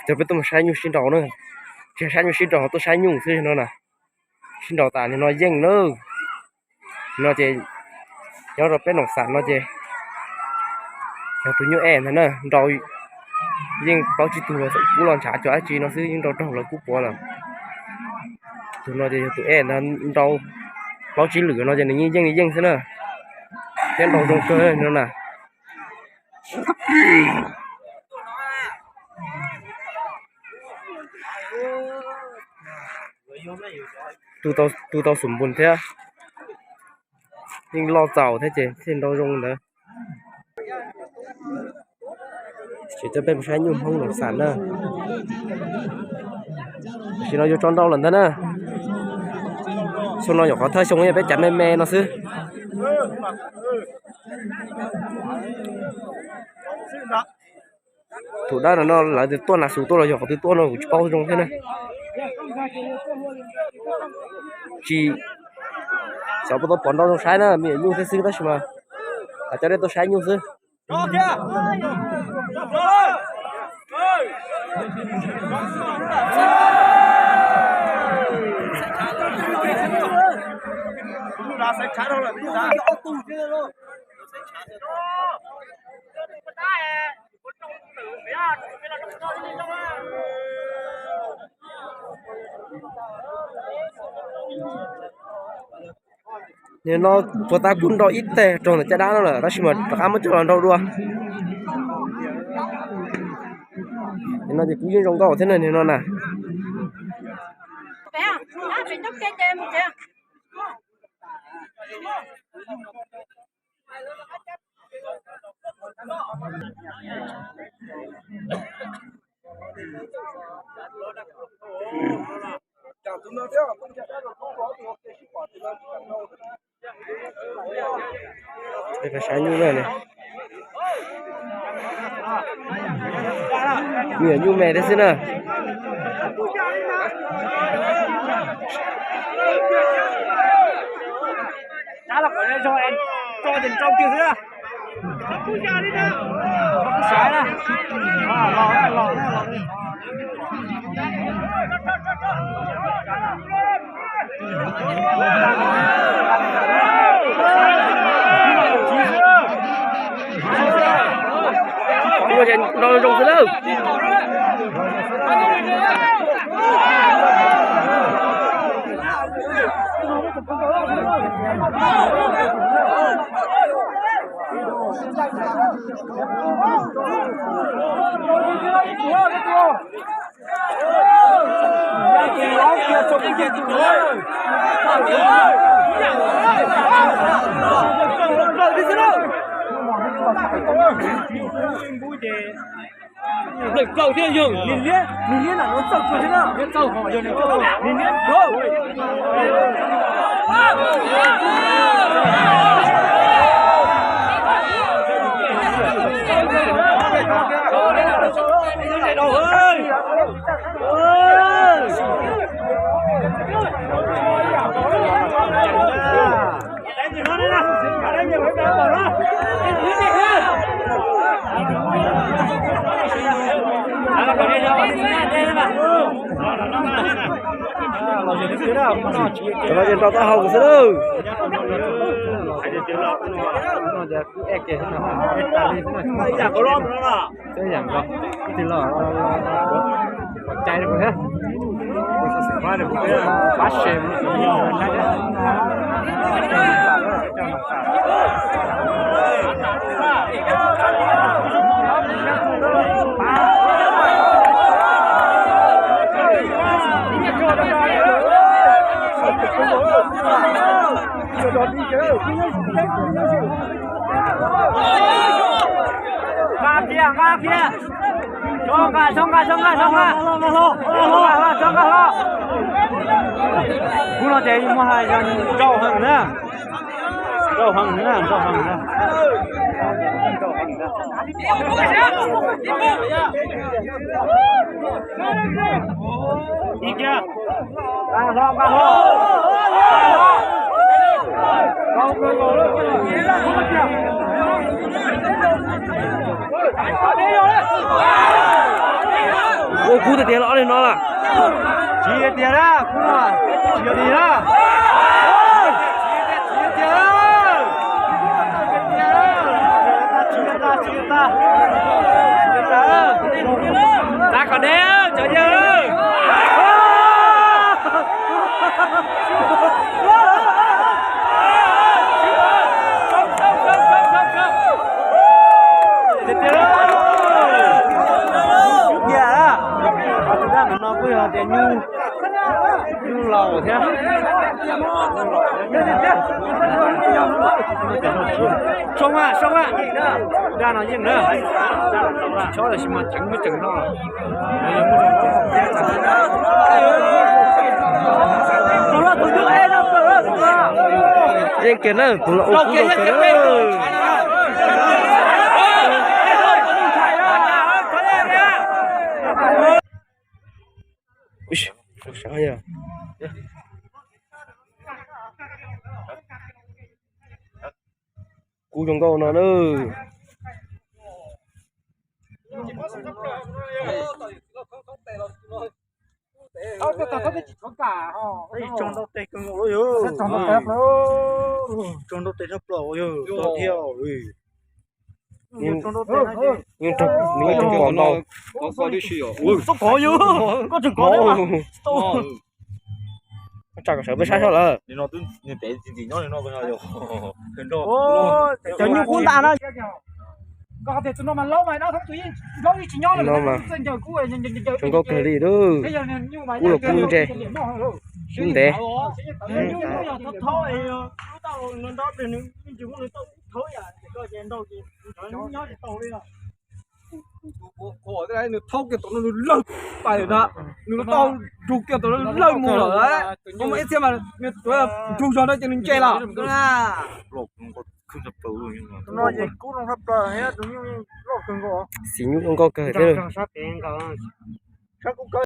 Ces peb tuaj mus saib nyuj sib nraus na, tsis saib nyuj sib nraus, tuaj saib nyuj xwb no na. Sib nraus tas nim no yeej lawm. No ces nyob rau peb Noom Xam no ces yog tus nyuj ej ntag na, nrau yeej plaub tsib tug los kub los ntshav cov dab tsi no xwb yeej nrau raug lawv kub puav lawm. Tus no ces yog tus ej ntag, nrau plaub tsib lwm no ces nws yeej yeej yeej xwb na, thiab nrau zoo kawg no na. Tu tau xum npus thiab, yeej loj txaus thiab ces thiaj nrau zoo ntawd. Ces coj peb mus saib nyuj Hmoob Noom Xam na. Tam sim no yuav tso nrau lawm ntag na. Xyoo no nyuam qhuav thawj xyoo yog peb cav me me no xwb. Thaum dab no lawv tias tuaj nas xus tuaj los yog qhov twg tuaj no kuv tsis paub zoo thiab na. Tsis xyov puas tau pom nrau zoo saib na, me nyuam nyuj thiab xwb tab sis mas coj nej tuaj saib nyuj xwb. Nim no puas tab kuj nrau ib teg raug ntawm caj dab no lawm tab sis mas rov qab muab coj los nrau dua. Nim no ces kuj yeej zoo nkauj thiab na nim no na. Saib nyuj na, me nyuam nyuj me thiab xwb na. Ua ces nrau zoo xwb lawm. Nplawm plaws thiab yog nws liab, nws liab nram no txawj kawg thiab na, liab txawj ho yog nws txawj nws liab. Cov no ces nrau taub hau kuv xwb lawm. Twb yam nkaus, ib tug los pom cai rau kuv thiab, kuv xav xav pab rau kuv thiab, pab share rau kuv thiab. Nqa kiag, nqa kiag. Tso nqa, tso nqa, tso nqa, tso nqa. Tso nqa hlo, tso nqa hlo. Kuv no ces muaj hais yog nrau heev na. Nrau heev na, nrau heev na. Ib kiag. Ua Kub tiag tiag los ob leeg no lawm. Tsis tiag na, kub no tsis yog li na. Tag kom deb cov yawg. Tiag tiag, tus dab no kuj yog tias nyuj, nyuj laus thiab. Soo a, soo a, dab no yeej na, chob los sis mas ceev muab ceev no. Yeej kiag na, tus los ua kub rau kawg. Kub zoo nkauj no na. Ib tsoog ntau tes kawg nkaus yog, tsoog ntau tes tshaj plaws yog thiab. Nws tsoog pom ntau. Koj tseem kov, koj tseem kov, koj tsa kom sawv peb saib soj lawm. Cov nyuj kub ntas no. Koj tias tus no mas laub mas dab thoob tus yeej laub yeej tsis nyob lawm, zoo nkauj kawg li. Kub los kub ntse, kub ntev. Nws thaub kiag tom no nws lawg pais lawm na, nws tau nrug kiag tom no lawg mus lawm. Koj muaj ib txhia mas nrug zog no ces nws ntse lawm. No ces kub zoo tshaj plaws thiab tus nyuj loj kawg nkaus. Xim nyuj zoo nkauj kawg thiab. Sab kub kawg.